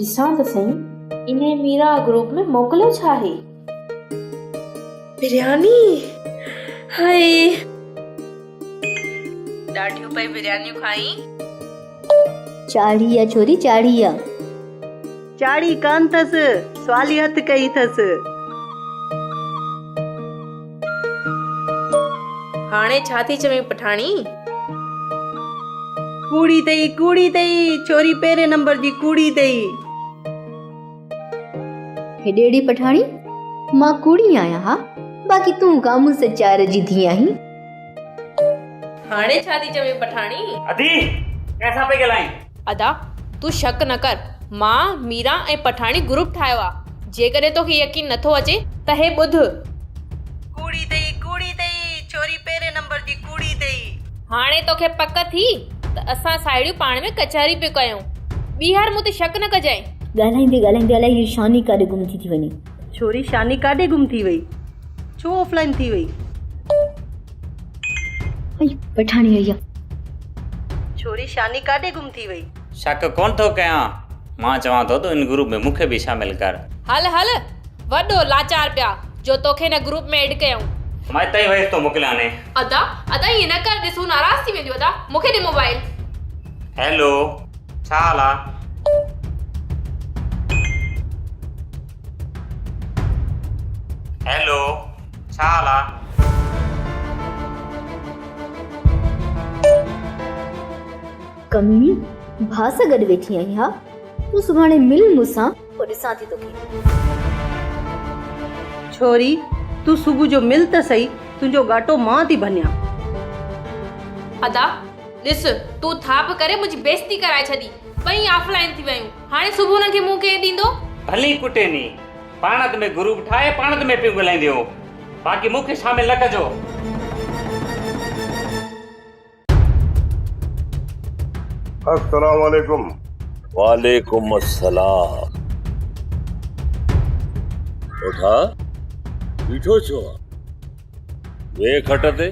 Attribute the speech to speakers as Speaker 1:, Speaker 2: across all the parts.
Speaker 1: ڏسان ته سهي انهي ميرا گروپ ۾ موڪليو ڇا آهي؟
Speaker 2: برياني هائي ڏاڍيون پئي بريانيون کائين.
Speaker 3: چاڙهي آ ڇوري چاڙهي آ.
Speaker 4: چاڙهي ڪانه ٿس، سوالي هٿ ڪئي ٿس.
Speaker 2: هاڻي ڇا ٿي چوين پٺاڻي؟
Speaker 4: ڪوڙي ٿئي، ڪوڙي ٿئي، ڇوري پهرين نمبر جي ڪوڙي ٿئي.
Speaker 3: هيڏي اڙي پٺاڻي، مان ڪوڙي آهيان ها، باقي تون گامون سچار جي ڌيء آهين.
Speaker 2: هاڻي ڇا ٿي چوين پٺاڻي؟
Speaker 5: ادي، ڪنهن سان پئي ڳالهائين؟
Speaker 2: ادا، تون شڪ نه ڪر، مان، ميران ۽ پٺاڻي گروپ ٺاهيو آ، جيڪڏهن توکي يقين نٿو اچي ته هي ٻڌ.
Speaker 4: ڪوڙي ٿئي، ڪوڙي ٿئي، ڇوري پهرين نمبر جي ڪوڙي ٿئي.
Speaker 2: هاڻي توکي پڪ ٿي ته اسان ساهيڙيون پاڻ ۾ ڪچهري پيون ڪيون. ٻيهر مون تي شڪ نه ڪجانء.
Speaker 3: ڳالهائيندي ڳالهائيندي الائي هيء شاني ڪاڏي گم ٿي ٿي وڃي.
Speaker 4: ڇوري شاني ڪاڏي گم ٿي وئي؟ ڇو آف لائين ٿي وئي؟
Speaker 3: ائي پٺاڻي آئي آ.
Speaker 4: ڇوري شاني ڪاڏي گم ٿي وئي؟
Speaker 5: شڪ ڪونه ٿو ڪيان. مان چوان ٿو ته ان گروپ ۾ مون کي به شامل ڪر.
Speaker 2: هل هل وڏو لاچار پيا جو توکي هن گروپ ۾ ايڊ ڪيائون.
Speaker 5: مان اتان ئي ويس ٿو موڪلياني.
Speaker 2: ادا ادا ائين نه ڪر ڏس هو ناراض ٿي وينديون ادا مون کي ڏي موبائل.
Speaker 5: هيلو ڇا حال آ. هيلو ڇا حال آ.
Speaker 3: ڪميڻي ڀاء سان گڏ ويٺي آهين ها تون سڀاڻي مل مون سان پوء ڏسان ٿي توکي.
Speaker 4: ڇوري تون صبح جو مل ته سهي تنهنجو ڳاٽو مان ٿي ڀڃان.
Speaker 2: ادا ڏس تون ٿاپ ڪري منهنجي بيعزتي ڪرائي ڇڏي ٻئي آف لائين ٿي ويون هاڻي صبح انهن کي منهن ڪير ڏيندو.
Speaker 5: ڀلي ڪٽي ني پاڻ ۾ گروپ ٺاهي پاڻ ۾ پيون ڳالهائينديون باقي مون کي شامل نه ڪجو.
Speaker 6: السلام عليڪم.
Speaker 7: وعليڪم السلام. اوٺا بيٺو ڇو آن؟ ويهه کٽ تي.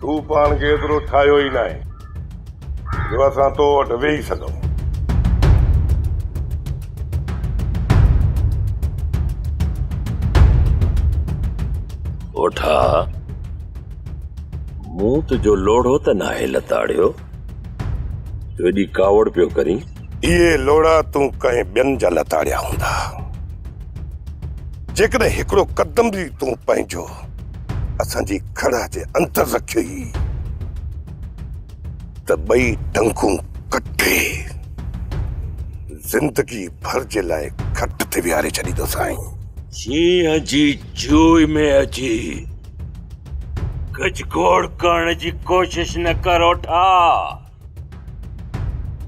Speaker 6: تون پاڻ کي ايترو ٺاهيو ئي ناهي جو اسان تو وٽ ويهي سگهون.
Speaker 7: اوٺا مون تنهنجو لوڙهو ته ناهي لتاڙيو جو ايڏي ڪاوڙ پيو ڪرين.
Speaker 6: اهي لوڙها تون ڪنهن ٻين جا لتاڙيا هوندا. جيڪڏهن هڪڙو قدم به تون پنهنجو اسان جي کڙهه جي اندر رکيوئي ته ٻئي ٽنگون ڪٽي زندگي ڀر جي لاء کٽ تي ويهاري ڇڏيندوسانء.
Speaker 7: شينهن جي جوء ۾ اچي گجگوڙ ڪرڻ جي ڪوشش نه ڪر اوٺا،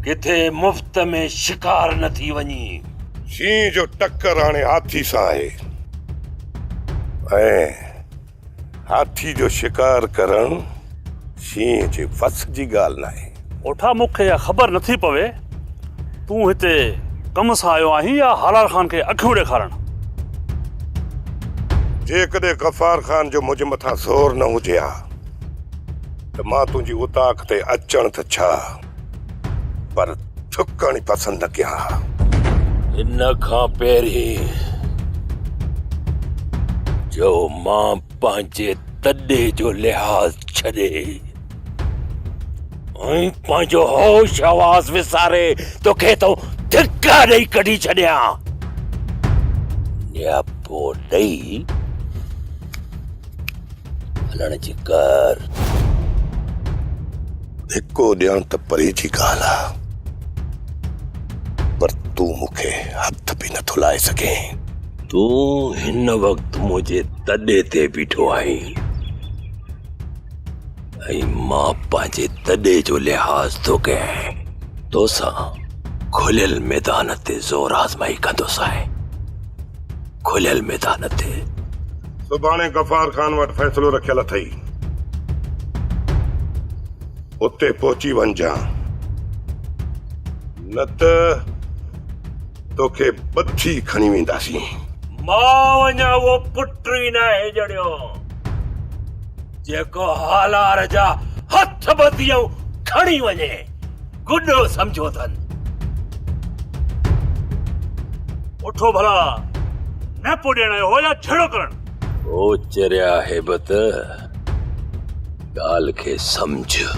Speaker 7: ڪٿي مفت ۾ شڪار نه ٿي وڃين.
Speaker 6: شينهن جو ٽڪر هاڻي هاٿي سان آهي ۽ هاٿي جو شڪار ڪرڻ شينهن جي وس جي ڳالهه ناهي.
Speaker 8: اوٺا مون کي اها خبر نه ٿي پوي تون هتي ڪم سان آيو آهين يا هالار خان کي اکيون ڏيکارڻ؟
Speaker 6: جيڪڏهن غفار خان جو منهنجي مٿان زور نه هجي ها ته مان تنهنجي اوطاق تي اچڻ ته ڇا پر ٿڪڻ ئي پسند نه ڪيان ها.
Speaker 7: ان کان پهرين جو مان پنهنجي تڏي جو لحاظ ڇڏي ۽ پنهنجو هوش حواس وساري توکي ٿو ڌڪا ڏئي ڪڍي ڇڏيان. نياپو ڏئي هلڻ جي ڪر.
Speaker 6: ڌڪو ڏيڻ ته پري جي ڳالهه آ، پر تون مون کي هٿ به نٿو لائي سگهين.
Speaker 7: تون هن وقت منهنجي تڏي تي بيٺو آهين. ۽ مان پنهنجي تڏي جو لحاظ ٿو ڪيان. توسان کليل ميدان تي زور آزمائي ڪندوسانء. کليل ميدان تي.
Speaker 6: سڀاڻي غفار خان وٽ فيصلو رکيل اٿئي. اتي پهچي وڃجان. نه ته توکي ٻڌي کڻي وينداسين.
Speaker 7: مان اڃا اهو پٽ ئي ناهي ڄڻيو. جيڪو هالار جا هٿ ٻڌي ۽ کڻي وڃي، گڏو سمجهو اٿن.
Speaker 8: اٺو ڀلا نيپو ڏيڻ آيو هو يا جهيڙو ڪرڻ؟
Speaker 7: او چريا هيبت، ڳالهه کي سمجهه.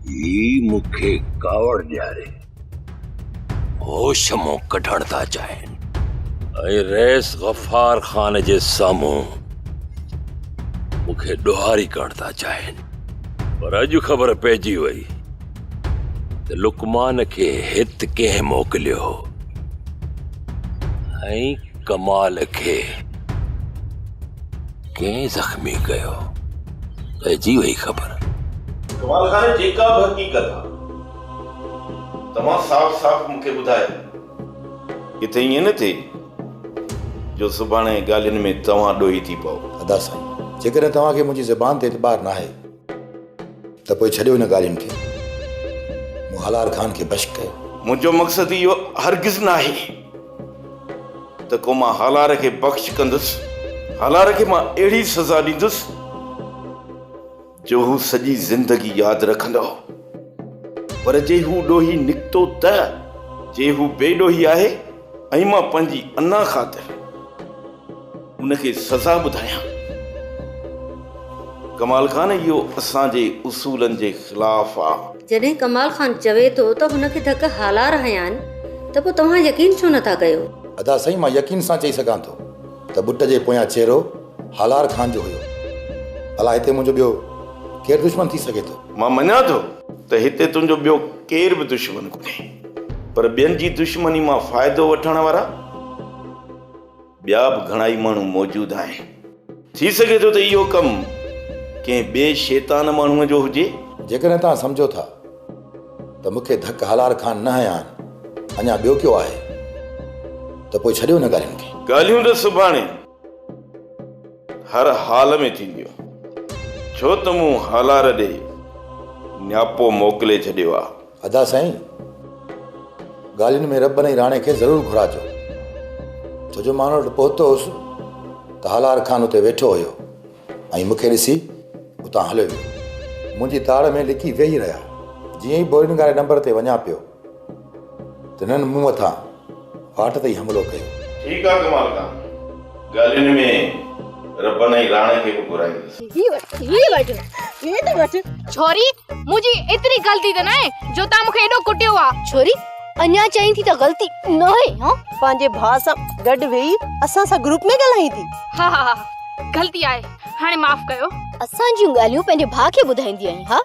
Speaker 7: هي مون کي ڪاوڙ ڏياري هوش مون ڪڍڻ ٿا چاهين ۽ رئيس غفار خان جي سامهون مون کي ڏوهاري ڪرڻ ٿا چاهين. پر اڄ خبر پئجي وئي ته لقمان کي هت ڪنهن موڪليو هو ۽ ڪمال کي ڪنهن زخمي ڪيو. پئجي وئي خبر.
Speaker 9: ڪمال خان جيڪا به حقيقت آ توهان صاف صاف مون کي ٻڌايو. ڪٿي ائين نه ٿئي جو سڀاڻي ڳالهين ۾ توهان ڏوهي ٿي پئو.
Speaker 10: ادا سائين جيڪڏهن توهان کي منهنجي زبان تي اعتبار ناهي ته پوء ڇڏيو ان ڳالهين کي. مون هالار خان کي بخش ڪيو.
Speaker 9: منهنجو مقصد اهو هرگز ناهي ته ڪو مان هالار کي بخش ڪندس. هالار کي مان اهڙي سزا ڏيندس جو هو سڄي زندگي ياد رکندو. پر جي هو ڏوهي نڪتو ته؟ جي هو بي ڏوهي آهي ۽ مان پنهنجي انا خاطر ان کي سزا ٻڌايان. ڪمال خان اهو اسان جي اصولن جي خلاف آ.
Speaker 4: جڏهن ڪمال خان چوي ٿو ته هن کي ڌڪ هالار هنيا آهن ته پوء توهان يقين ڇو نٿا ڪيو؟
Speaker 10: ادا سائين مان يقين سان چئي سگهان ٿو ته ٻٽ جي پويان چهرو هالار خان جو هيو. ڀلا هتي منهنجو ٻيو ڪير دشمن ٿي سگهي ٿو؟
Speaker 9: مان مڃان ٿو ته هتي تنهنجو ٻيو ڪير به دشمن ڪونهي پر ٻين جي دشمني مان فائدو وٺڻ وارا ٻيا به گهڻائي ماڻهو موجود آهن. ٿي سگهي ٿو ته اهو ڪم ڪنهن ٻئي شيطان ماڻهوء جو هجي.
Speaker 10: جيڪڏهن توهان سمجهو ٿا ته مون کي ڌڪ هالار خان نه هنيا آهن، اڃا ٻيو ڪيو آهي ته پوء ڇڏيو ان ڳالهين کي.
Speaker 9: ڳالهيون ته سڀاڻي هر حال ۾ ٿينديون، ڇو ته مون هالار ڏي نياپو موڪلي ڇڏيو آ.
Speaker 10: ادا سائين! ڳالهين ۾ ربن ۽ راڻي کي ضرور گهراجو. ڇو جو مان ان وٽ پهتو هوس ته هالار خان اتي ويٺو هيو ۽ مون کي ڏسي اتان هليو ويو. منهنجي تاڙ ۾ لڪي ويهي رهيا. جيئن ئي بورنگ واري نمبر تي وڃان پيو ته هنن مون مٿان واٽ تي ئي حملو ڪيو.
Speaker 9: ٺيڪ آ ڪمال خان، ڳالهين ۾ ربن ۽ راڻي کي به گهرائيندس.
Speaker 2: هي وٺ، هي وٺ، هي ته وٺ. ڇوري، منهنجي ايتري غلطي ته ناهي جو تان مون کي ايڏو ڪٽيو آ.
Speaker 3: ڇوري، اڃا چئين ٿي ته غلطي ناهي ها.
Speaker 4: پنهنجي ڀاء سان گڏ ويهي اسان سان گروپ ۾ ڳالهائين ٿي.
Speaker 2: ها ها ها غلطي آهي، هاڻي معاف ڪيو.
Speaker 3: اسان جون ڳالهيون پنهنجي ڀاء کي ٻڌائيندي آهين ها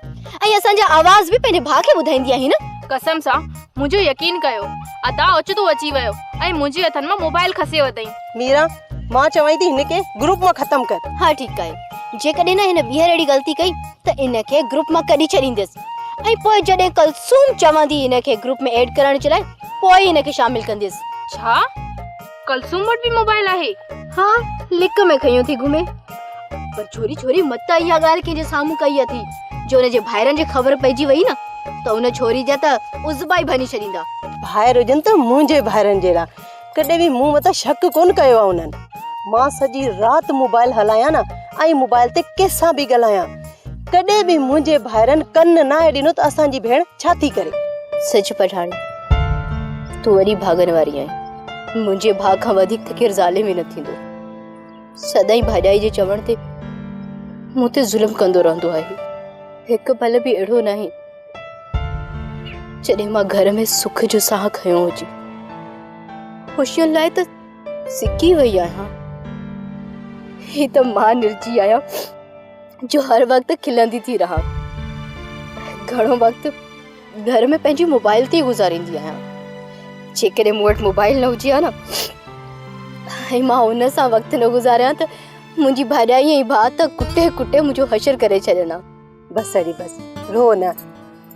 Speaker 3: ۽ اسان جا آواز به پنهنجي ڀاء کي ٻڌائيندي آهين نه.
Speaker 2: قسم سان منهنجو يقين ڪيو ادا اوچتو اچي ويو ۽ منهنجي هٿن مان موبائل کسي ورتائين.
Speaker 4: ميرا، مان چوانء ٿي هن کي گروپ مان ختم ڪر.
Speaker 3: ها ٺيڪ آهي، جيڪڏهن نه هن ٻيهر اهڙي غلطي ڪئي ته ان کي گروپ مان ڪڍي ڇڏيندس ۽ پوء جڏهن ڪلثوم چوندي هن کي گروپ ۾ ايڊ ڪرڻ جي لاء پوء ئي هن کي شامل ڪنديس.
Speaker 2: ڇا؟ ڪلثوم وٽ به موبائل آهي؟
Speaker 3: ها لڪ ۾ کنيو ٿي گهمي. پر ڇوري ڇوري متان اها ڳالهه ڪنهن جي سامهون ڪئي اٿي جو ان جي ڀائرن کي خبر پئجي وئي نه ته ان ڇوري جا ته عضبا ئي ڀڃي ڇڏيندا.
Speaker 4: ڀائر هجن ته منهنجي ڀائرن جهڙا. ڪڏهن به مون مٿان شڪ ڪونه ڪيو آهي انهن. مان سڄي رات موبائل هلايان نه ۽ موبائل تي ڪنهن سان به ڳالهايان ڪڏهن به منهنجي ڀائرن ڪن ناهي ڏنو ته اسان جي ڀيڻ ڇا ٿي ڪري.
Speaker 3: سچ پٺاڻي تون وڏي ڀاڳن واري آهين. منهنجي ڀاء کان وڌيڪ ته ڪير ظالم ئي نه ٿيندو. سدائين ڀاڄائي جي چوڻ تي مون تي ظلم ڪندو رهندو آهي. هڪ پل به اهڙو ناهي جڏهن مان گهر ۾ سک جو ساهه کنيو هجي. خوشين لاء ته سڪي وئي آهيان. هي ته مان نرجي آهيان جو هر وقت کلندي ٿي رهان. گهڻو وقت گهر ۾ پنهنجي موبائل تي ئي گذاريندي آهيان. جيڪڏهن مون وٽ موبائل نه هجي ها نه ۽ مان ان سان وقت نه گذاريان ته منهنجي ڀاڄائي ۽ ڀاء ته ڪٽي ڪٽي منهنجو حشر ڪري ڇڏين ها.
Speaker 4: بس اڙي بس رو نه،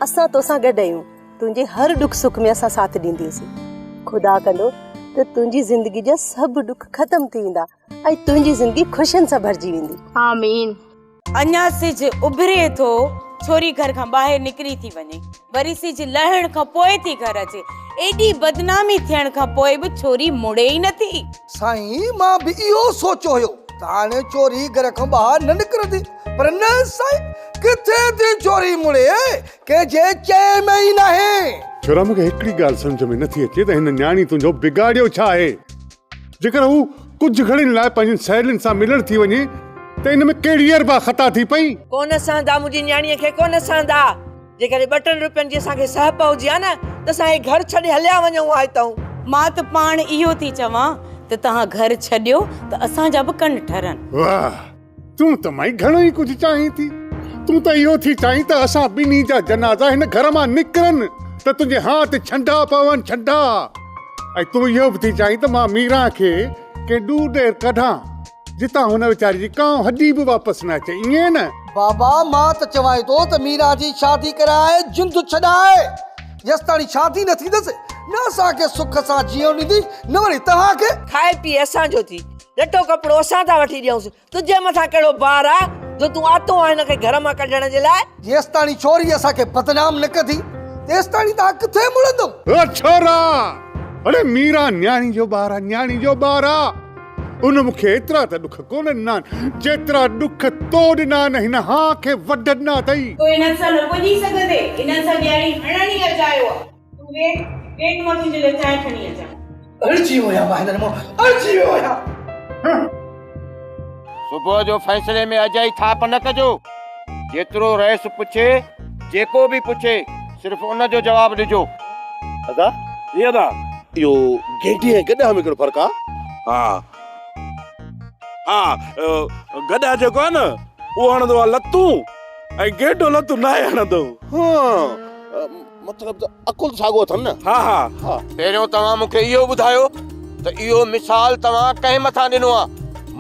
Speaker 4: اسان توسان گڏ آهيون، تنهنجي هر ڏک سک ۾ اسان ساٿ ڏينديونسين. خدا ڪندو ته تنهنجي زندگي جا سڀ ڏک ختم ٿي ويندا ۽ تنهنجي زندگي خوشين سان ڀرجي ويندي.
Speaker 2: آمين.
Speaker 11: اڃا سج اڀري ٿو، ڇوري گهر کان ٻاهر نڪري ٿي وڃي، وري سج لهڻ کان پوء ٿي گهر اچي. ايڏي بدنامي ٿيڻ کان پوء به ڇوري مڙي ئي نٿي.
Speaker 12: سائين مان به اهو سوچيو هيو ته هاڻي ڇوري گهر کان ٻاهر نه نڪرندي پر نه سائين ڪٿي ٿي ڇوري مڙي، ڪنهن جي چئي ۾ ئي ناهي.
Speaker 13: ڇورا مون کي هڪڙي ڳالهه سمجهه ۾ نٿي اچي ته هن نياڻي تنهنجو بگاڙيو ڇا آهي؟ جيڪر هو ڪجهه گهڙين لاء پنهنجين سهيلين سان ملڻ ٿي وڃي ته ان ۾ ڪهڙي اربع خطا ٿي پئي؟
Speaker 14: ڪونه سهندا منهنجي نياڻيء کي ڪونه سهندا. جيڪڏهن ٻه ٽن روپين جي اسان کي سهپ هجي ها نه ته اسان هي گهر ڇڏي هليا وڃون ها هتئون.
Speaker 11: مان ته پاڻ اهو ٿي چوان ته توهان گهر ڇڏيو ته اسان جا به ڪن ٺرن.
Speaker 13: واهه! تون ته مائي گهڻو ئي ڪجهه چاهين ٿي. تون ته اهو ٿي چاهين ته اسان ٻنهي جا جنازا هن گهر مان نڪرن ته تنهنجي هانء تي ڇنڊا پون ڇنڊا. ۽ تون اهو به ٿي چاهين ته مان ميران کي ڪنهن ڏور ڏير ڪڍان جتان هن ويچاري جي ڪانء هڏي به واپس نه اچي ائين نه؟
Speaker 12: بابا مان ته چوانء ٿو ته ميران جي شادي ڪرائي جند ڇڏائي. جيستاڻي شادي نه ٿيندس نه اسان کي سک سان جيئڻ ڏيندي نه وري توهان کي.
Speaker 14: کائي پيئي اسان جو ٿي. لٽو ڪپڙو اسان ٿا وٺي ڏيونس. تنهنجي مٿان ڪهڙو بار آ جو تون آتو آهين هن کي گهر مان ڪڍڻ جي لاء؟
Speaker 12: جيستاڻي ڇوري اسان کي بدنام نه ڪندي، تيستاڻي توهان ڪٿي مڙندؤ؟
Speaker 13: او ڇورا! اڙي ميران نياڻي جو ٻار آ، نياڻي جو ٻار آ. ان مون کي ايترا ته ڏک ڪونه ڏنا آهن، جيترا ڏک تو ڏنا آهن، هن هانء کي وڍ ڏنا اٿئي.
Speaker 11: تون انهن سان نه پڄي سگهندين، انهن سان ڏياڙي هڻڻ ئي اجايو آ. تون ويٺ، ويٺ مان تنهنجي لاء چانهه کڻي اچان.
Speaker 12: اڙجي ويو آهيان مان هنن مان، اڙجي ويو آهيان.
Speaker 15: صبح جو فيصلي ۾ اجائي ٿاپ نه ڪجو. جيترو رئيس پڇي، جيڪو به پڇي، صرف ان جو جواب ڏجو.
Speaker 16: ادا، جي ادا. اهو گينڊي ۽ گڏهه ۾ ڪهڙو فرق آ؟
Speaker 9: ها ها گڏهه جيڪو آ نه اهو هڻندو آ لتون ۽ گينڊو لتون ناهي هڻندو.
Speaker 16: ها مطلب ته عقل ساڳو اٿن نه.
Speaker 9: ها ها.
Speaker 15: پهريون توهان مون کي اهو ٻڌايو ته اهو مثال توهان ڪنهن مٿان ڏنو آ؟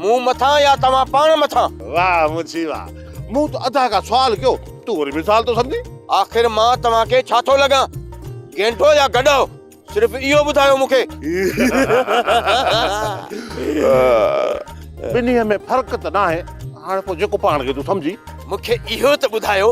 Speaker 15: مون مٿان يا توهان پاڻ مٿان؟
Speaker 16: واهه منشي واهه. مون ته ادا کان سوال ڪيو تون وري مثال ٿو سمجهين.
Speaker 15: آخر مان توهان کي ڇا ٿو لڳان؟ گينڊو يا گڏهو؟ صرف اهو ٻڌايو مون کي.
Speaker 16: ٻنهي ۾ فرق ته ناهي، هاڻ پوء جيڪو پاڻ کي تون سمجهين.
Speaker 15: مون کي اهو ته ٻڌايو،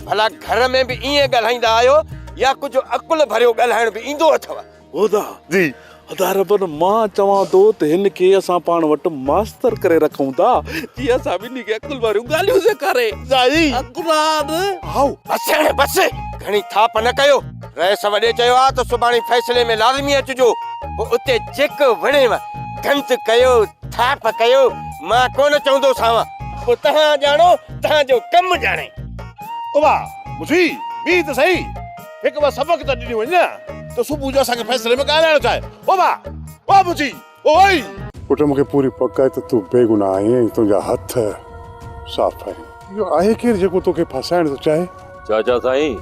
Speaker 15: ڀلا گهر ۾ به ائين ڳالهائيندا آهيو يا ڪجهه عقل ڀريو ڳالهائڻ به ايندو اٿو؟
Speaker 8: ادا، جي ادا ربن مان چوان ٿو ته هن کي اسان پاڻ وٽ ماستر ڪري رکون ٿا، جيئن اسان ٻنهي کي عقل ڀريون ڳالهيون سيکاري. سائين. قرآن.
Speaker 15: هائو. بس هاڻي بس، گهڻي ٿاپ نه ڪيو. رئيس وڏي چيو آ ته سڀاڻي فيصلي ۾ لازمي اچجو، پوء اتي جيڪو وڻيو گند ڪيو، ٿاپ ڪيو، مان ڪونه چوندوسانو، پوء توهان ڄاڻو، توهان جو ڪم ڄاڻي.
Speaker 16: ابا، مٺي، بيهه ته سهي، هڪ ٻه سبق ته ڏني وڃ نه ته صبح جو اسان کي فيصلي ۾ ڳالهائڻ چاهي. ابا، او مٺي، اوئي!
Speaker 13: پٽ مون کي پوري پڪ آهي ته تون بيگناهه آهين ۽ تنهنجا هٿ صاف آهن. اهو آهي ڪير جيڪو توکي ڦاسائڻ ٿو چاهي؟
Speaker 7: چاچا سائين،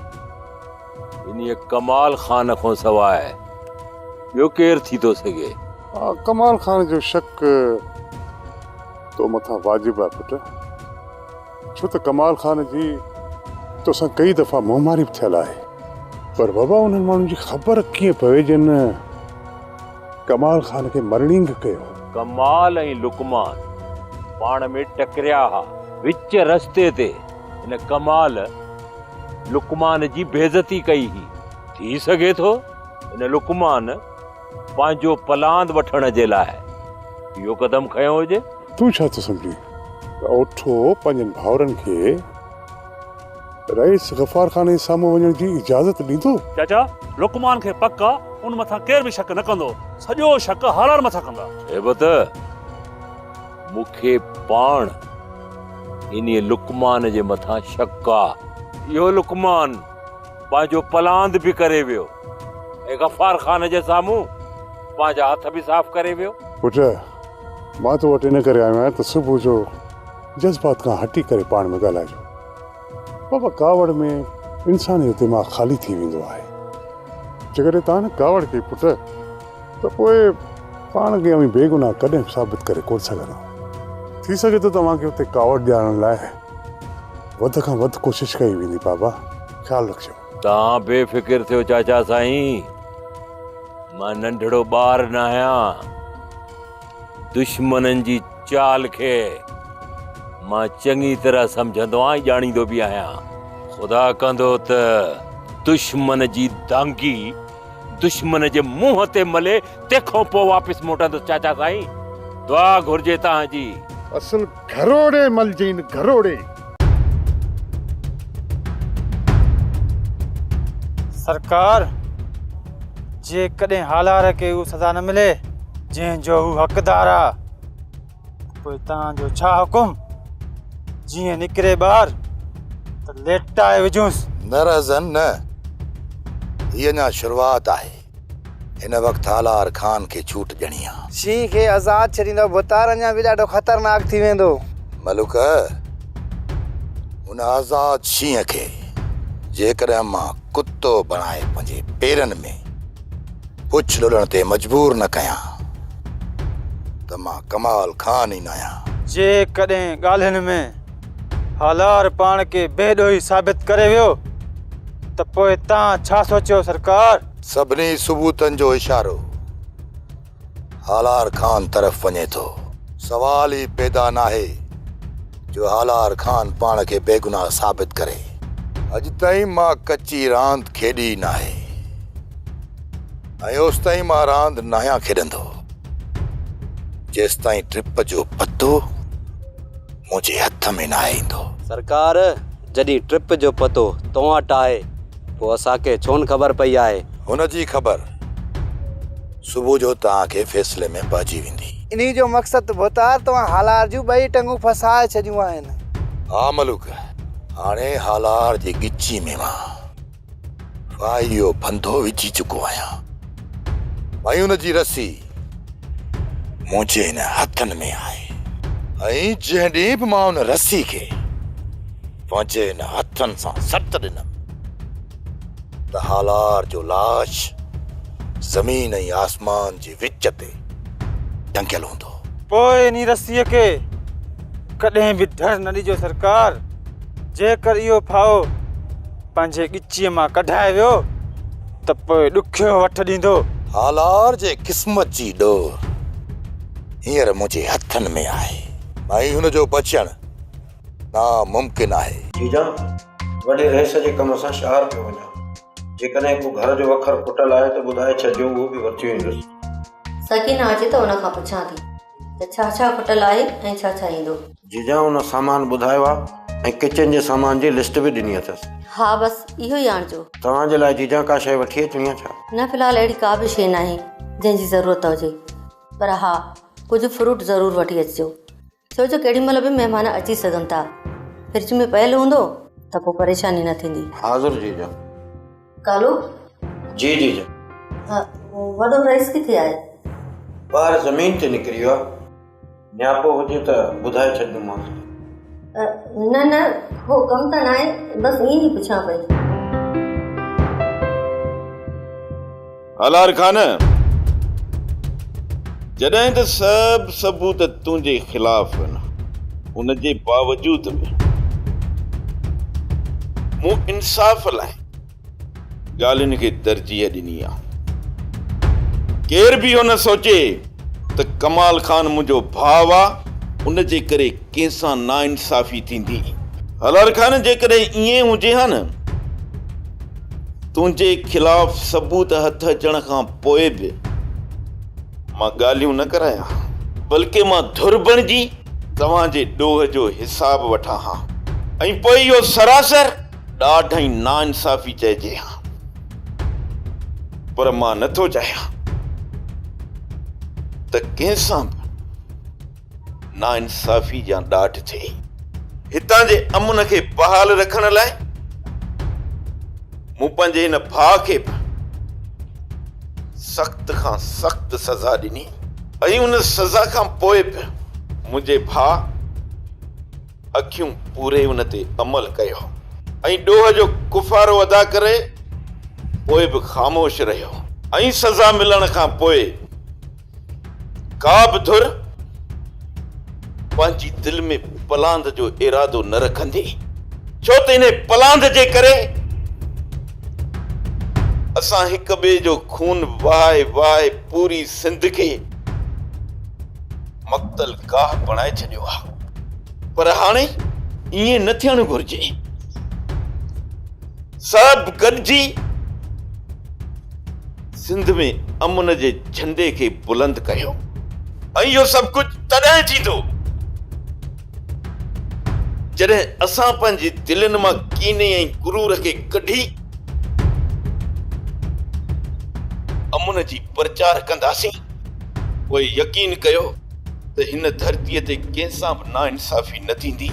Speaker 7: انهيء ڪمال خان کان سواء ٻيو ڪير ٿي ٿو سگهي؟
Speaker 13: ها، ڪمال خان جو شڪ تو مٿان واجب آهي پٽ، ڇو ته ڪمال خان جي توسان ڪئي دفعا منهن ماري به ٿيل آهي. پر بابا انهن ماڻهن جي خبر ڪيئن پوي جن ڪمال خان کي مرڻينگ ڪيو.
Speaker 7: ڪمال ۽ لقمان پاڻ ۾ ٽڪريا ها. وچ رستي تي هن ڪمال لقمان جي بيعزتي ڪئي هئي. ٿي سگهي ٿو هن لقمان پنهنجو پلاند وٺڻ جي لاء اهو قدم کنيو هجي.
Speaker 13: تون ڇا ٿو سمجهين ته اوٺو پنهنجن ڀائرن کي رئيس غفار خان جي سامهون وڃڻ جي اجازت ڏيندو؟
Speaker 8: چاچا، لقمان کي پڪ آ ان مٿان ڪير به شڪ نه ڪندو. سڄو شڪ هالار مٿان ڪندا.
Speaker 7: هيبت، مون کي پاڻ انهيء لقمان جي مٿان شڪ آ. اهو لقمان پنهنجو پلاند به ڪري ويو ۽ غفار خان جي سامهون پنهنجا هٿ به صاف ڪري ويو.
Speaker 13: پٽ، مان تو وٽ ان ڪري آيو آهيان ته صبح جو جذبات کان هٽي ڪري پاڻ ۾ ڳالهائجو. بابا، ڪاوڙ ۾ انسان جو دماغ خالي ٿي ويندو آهي. جيڪڏهن توهان نه ڪاوڙ ڪئي پٽ ته پوء پاڻ کي اوهين بيگناهه ڪڏهن به ثابت ڪري ڪونه سگهندؤ. ٿي سگهي ٿو توهان کي اتي ڪاوڙ ڏيارڻ لاء وڌ کان وڌ ڪوشش ڪئي ويندي بابا، خيال رکجو.
Speaker 7: توهان بي فڪر ٿيو چاچا سائين، مان ننڍڙو ٻار ناهيان. دشمنن جي چال کي مان چڱي طرح سمجهندو آهيان ۽ ڄاڻيندو به آهيان. خدا ڪندو ته دشمن جي دانگي دشمن جي منهن تي ملي تنهن کان پوء واپس موٽندس چاچا سائين دعا گهرجي توهان جي.
Speaker 13: اصل گهروڙي ملجين گهروڙي.
Speaker 17: سرڪار! جيڪڏهن هالار کي اهو سزا نه ملي جنهن جو هو حقدار آ ته پوء توهان جو ڇا حڪم؟ جيئن نڪري ٻاهر ته ليٽائي وجهونس.
Speaker 10: نه رهزن نه، هي اڃا شروعات آهي. هن وقت هالار خان کي ڇوٽ ڏيڻي آ.
Speaker 18: شينهن کي آزاد ڇڏيندؤ ڀوتار اڃا به ڏاڍو خطرناڪ ٿي ويندو.
Speaker 10: ملڪ، ان آزاد شينهن کي جيڪڏهن مان ڪتو بڻائي پنهنجي پيرن ۾ پڇ لوڏڻ تي مجبور نه ڪيان ته مان ڪمال خان ئي ناهيان.
Speaker 17: جيڪڏهن ڳالهين ۾ هالار پاڻ کي بي ڏوهي ثابت ڪري ويو ته پوء تان ڇا سوچيو سرڪار؟
Speaker 10: سڀني ثبوتن جو اشارو هالار خان طرف وڃي ٿو. سوال ئي پيدا ناهي جو هالار خان پاڻ کي بيگناهه ثابت ڪري. اڄ تائين مان ڪچي راند کيڏي ئي ناهي ۽ اوستائين مان راند ناهيان کيڏندو جيستائين ٽرپ جو پتو منهنجي هٿ ۾ ناهي ايندو.
Speaker 19: سرڪار، جڏهن ٽرپ جو پتو تو وٽ آهي، پوء اسان کي ڇو نه خبر پئي آهي؟
Speaker 10: هن جي خبر صبح جو توهان کي فيصلي ۾ پئجي ويندي.
Speaker 18: انهيء جو مقصد ته ڀوتار توهان هالار جون ٻئي ٽنگون ڦاسائي ڇڏيون آهن.
Speaker 10: ها ملوڪ، هاڻي هالار جي ڳچي ۾ مان ڦاهيء جو ڦنڌو وجهي چڪو آهيان ۽ ان جي رسي منهنجي هن هٿن ۾ آهي ۽ جنهن ڏينهن به مان ان رسي کي پنهنجي هن هٿن سان سٽ ڏنم ته هالار جو لاش زمين ۽ آسمان جي وچ تي ٽنگيل هوندو.
Speaker 17: پوء انهي رسيء کي ڪڏهن به ڍر نه ڏجو سرڪار، جيڪر اهو ڦاهو پنهنجي ڳچيء مان ڪڍائي ويو ته پوء ڏکيو وٺ ڏيندو.
Speaker 10: هالار جي قسمت جي ڏور هينئر منهنجي هٿن ۾ آهي ۽ هن جو بچڻ ناممڪن آهي.
Speaker 20: جيجان، وڏي رئيس جي ڪم سان شهر پيو وڃان. جيڪڏهن ڪو گهر جو وکر ڦٽل آهي ته ٻڌائي ڇڏجو، اهو به ورتي ايندس.
Speaker 3: سڪينه اچي ته ان کان پڇان ٿي ته ڇا ڇا کٽل آهي ۽ ڇا ڇا ايندو.
Speaker 20: جيجان ان سامان ٻڌايو آ ۽ ڪچن جي سامان جي لسٽ به ڏني اٿس.
Speaker 3: ها بس اهو ئي آڻجو.
Speaker 20: توهان جي لاء جيجان ڪا شيء وٺي اچڻي آ ڇا؟
Speaker 3: نه في الحال اهڙي ڪا به شيء ناهي جنهن جي ضرورت هجي پر ها ڪجهه فروٽ ضرور وٺي اچجو ڇو جو ڪيڏي مهل به مهمان اچي سگهن ٿا. فرج ۾ پيل هوندو ته پوء پريشاني نه ٿيندي.
Speaker 20: حاضر جيجا.
Speaker 3: ڪالو.
Speaker 20: جي جيجا.
Speaker 3: ها وڏو رئيس ڪٿي آهي؟
Speaker 20: ٻاهر زمين تي نڪري ويو آهي. نياپو هجي ته ٻڌائي ڇڏيندومانس.
Speaker 3: نه نه ڪو ڪم ته ناهي بس ائين ئي پڇان پئي.
Speaker 9: هالار خان، جڏهن ته سڀ ثبوت تنهنجي خلاف آهن، ان جي باوجود به مون انصاف لاء ڳالهين کي ترجيح ڏني آهي. ڪير به اهو نه سوچي ته ڪمال خان منهنجو ڀاء آ، ان جي ڪري ڪنهن سان ناانصافي ٿيندي. هالار خان، جيڪڏهن ائين هجي ها نه تنهنجي خلاف ثبوت هٿ اچڻ کان پوء به مان ڳالهيون نه ڪرايان ها، بلڪه مان ڌر بڻجي توهان جي ڏوهه جو حساب وٺان ها ۽ پوء اهو سراسر ڏاڍ ۽ ناانصافي چئجي ها. پر مان نه ٿو چاهيان ته ڪنهن سان به ناانصافي يا ڏاڍ ٿئي. هتان جي امن کي بحال رکڻ لاء مون پنهنجي هن ڀاء کي به سخت کان سخت سزا ڏني ۽ ان سزا کان پوء به منهنجي ڀاء اکيون پوري ان تي عمل ڪيو ۽ ڏوهه جو ڪفارو ادا ڪري پوء به خاموش رهيو ۽ سزا ملڻ کان پوء ڪا به ڌر پنهنجي دل ۾ پلاند جو ارادو نه رکندي، ڇو ته انهي پلاند جي ڪري اسان هڪ ٻئي جو خون وهائي وهائي پوري سنڌ کي مقتل گاهه بڻائي ڇڏيو آهي. پر هاڻي ائين نه ٿيڻ گهرجي. سڀ گڏجي سنڌ ۾ امن جي جهنڊي کي بلند ڪيو ۽ اهو سڀ ڪجهه تڏهن ٿيندو جڏهن اسان پنهنجي دلين مان ڪيني ۽ غرور کي ڪڍي. امن جي پرچار ڪنداسين، پوء يقين ڪيو ته هن ڌرتيء تي ڪنهن سان به ناانصافي نه ٿيندي.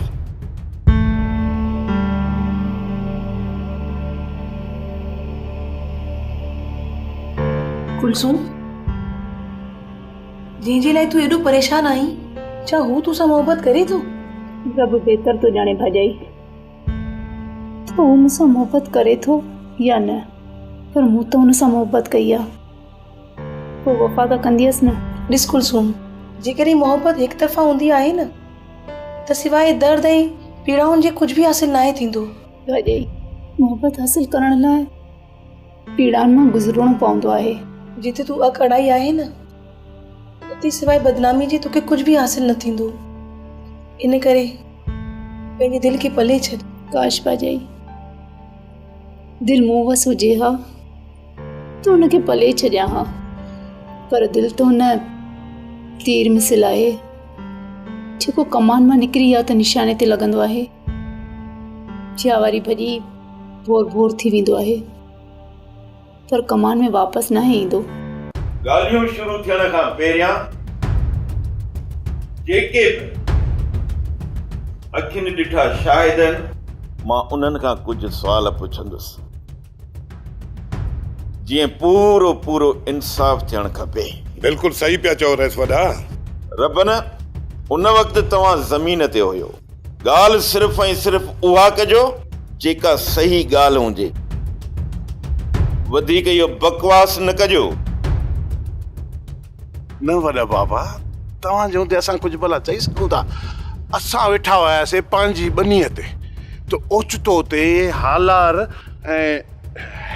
Speaker 21: ڪلثوم، جنهن جي لاء تون ايڏو پريشان آهين، ڇا هو تو سان محبت ڪري ٿو؟
Speaker 22: رب بهتر ٿو ڄاڻي ڀاڄائي. ته هو مون سان محبت ڪري ٿو يا نه پر مون ته هن سان محبت ڪئي آ پوء وفا ته ڪنديس نه.
Speaker 21: ڏس ڪلثوم جيڪڏهن محبت هڪ طرفا هوندي آهي نه ته سواء درد ۽ پيڙائن جي ڪجهه به حاصل ناهي ٿيندو.
Speaker 22: ڀاڄائي محبت حاصل ڪرڻ لاء پيڙائن مان گذرڻو پوندو آهي.
Speaker 21: جتي تون اک اڙائي آهي نه اتي سواء بدنامي جي توکي ڪجهه به حاصل نه ٿيندو. ان ڪري پنهنجي دل کي پلي ڇڏ.
Speaker 22: ڪاش ڀاڄائي دل مون وس هجي ها ته ان کي پلي ڇڏيان ها پر دل ته ان تير مثل آهي جيڪو ڪمان مان نڪري يا ته نشاني تي لڳندو آهي يا وري ڀڄي ڀور ڀور ٿي ويندو آهي پر ڪمان ۾ واپس ناهي ايندو.
Speaker 9: ڳالهيون شروع ٿيڻ کان پهريان جيڪي به اکين ڏٺا شاهد آهن، مان انهن کان ڪجهه سوال پڇندس، جيئن پورو پورو انصاف ٿيڻ کپي.
Speaker 6: بلڪل صحيح پيا چئو رئيس وڏا.
Speaker 9: ربن، ان وقت توهان زمين تي هيو. ڳالهه صرف ۽ صرف اها ڪجو جيڪا صحيح ڳالهه هجي. وڌيڪ اهو بڪواس نه ڪجو.
Speaker 16: نه وڏا بابا، توهان جي هوندي اسان ڪجهه ڀلا چئي سگهون ٿا. اسان ويٺا هياسين پنهنجي ٻنيء تي ته اوچتو اتي هالار ۽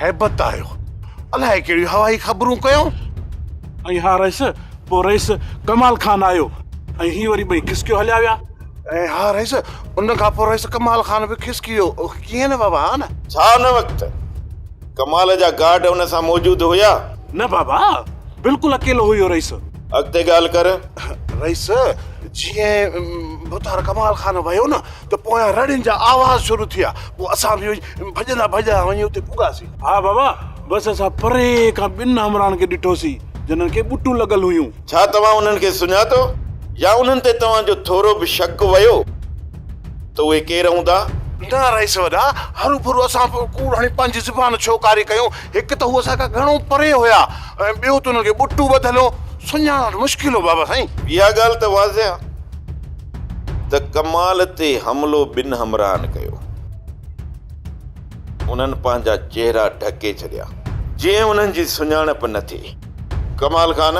Speaker 16: هيبت آيو. الائي ڪهڙيون هوائي خبرون ڪيائون.
Speaker 8: ۽ ها رئيس، پوء رئيس ڪمال خان آيو ۽ هي وري ٻئي کسڪيو هليا ويا.
Speaker 16: ۽ ها رئيس، ان کان پوء رئيس ڪمال خان به کسڪي ويو. ڪيئن نه بابا، ها نه؟
Speaker 9: ڇا ان وقت ڪمال جا گارڊ ان سان موجود هيا؟
Speaker 8: نه بابا، بلڪل اڪيلو هيو رئيس.
Speaker 9: اڳتي ڳالهه ڪر.
Speaker 16: رئيس، جيئن ڀوتار ڪمال خان ويو نه ته پويان رڙين جا آواز شروع ٿي ويا. پوء اسان به ڀڄندا ڀڄندا وڃي اتي پڳاسين.
Speaker 8: ها بابا، بس اسان پري کان ٻن همراهن کي ڏٺوسين، جنھن کي ٻٽون لڳل هيون.
Speaker 9: ڇا توهان انهن کي سڃاتو يا انهن تي توهان جو ٿورو به شڪ ويو ته اهي ڪير هوندا؟
Speaker 16: نه رئيس وڏا، هروڀرو اسان به ڪوڙ هڻي پنهنجي زبان ڇو ڪاري ڪيون؟ هڪ ته هو اسان کان گهڻو پري هيا ۽ ٻيو ته انهن کي ٻٽون ٻڌل هيون، سڃاڻڻ مشڪل هو بابا سائين.
Speaker 9: اها ڳالهه ته واضح آهي ته ڪمال تي حملو ٻن همراهن ڪيو. انهن پنهنجا چهرا ڍڪي ڇڏيا، جيئن انهن جي سڃاڻپ نه ٿئي. ڪمال خان،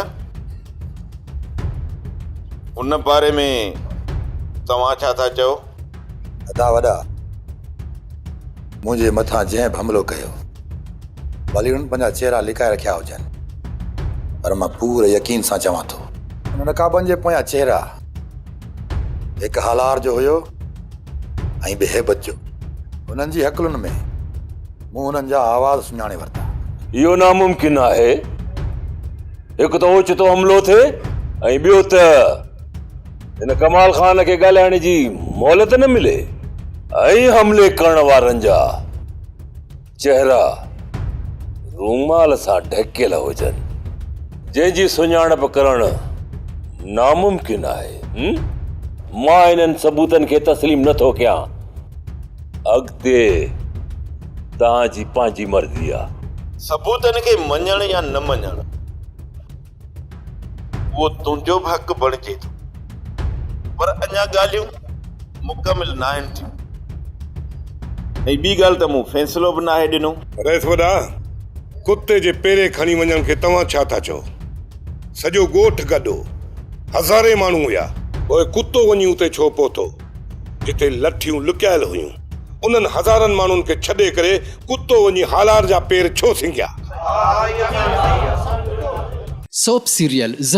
Speaker 9: ان باري ۾ توهان ڇا ٿا چئو؟
Speaker 10: ادا وڏا، منهنجي مٿان جنهن به حملو ڪيو، ڀلي انهن پنهنجا چهرا لڪائي رکيا هجن، پر مان پوري يقين سان چوان ٿو، انهن نقابن جي پويان چهرا هڪ هالار جو هيو ۽ ٻي هيبت جو. هنن جي هڪلن ۾ مون هنن جا آواز سڃاڻي ورتا.
Speaker 7: اهو ناممڪن آهي. هڪ ته اوچتو حملو ٿئي ۽ ٻيو ته هن ڪمال خان کي ڳالهائڻ جي مهلت نه ملي ۽ حملي ڪرڻ وارن جا چهرا رومال سان ڍڪيل هجن، جنهن جي سڃاڻپ ڪرڻ ناممڪن آهي. مان انهن ثبوتن کي تسليم نه ٿو ڪيان. اڳتي توهان جي پنهنجي مرضي آ.
Speaker 9: ثبوتن کي مڃڻ يا نه مڃڻ اهو تنهنجو به حق بڻجي ٿو، پر اڃا ڳالهيون مڪمل ناهن ٿيون ۽ ٻي ڳالهه ته مون فيصلو به ناهي ڏنو.
Speaker 6: رئيس وڏا، ڪتي جي پيري کڻي وڃڻ کي توهان ڇا ٿا چئو؟ سڄو ڳوٺ گڏ هو، هزارين ماڻهو هيا. پوء ڪتو وڃي اتي ڇو پهتو، جتي لٺيون لڪايل هيون؟ انهن هزارن ماڻهن کي ڇڏي ڪري ڪتو وڃي هالار جا پير ڇو سنگهيا؟
Speaker 23: سوپ سيريل زهر.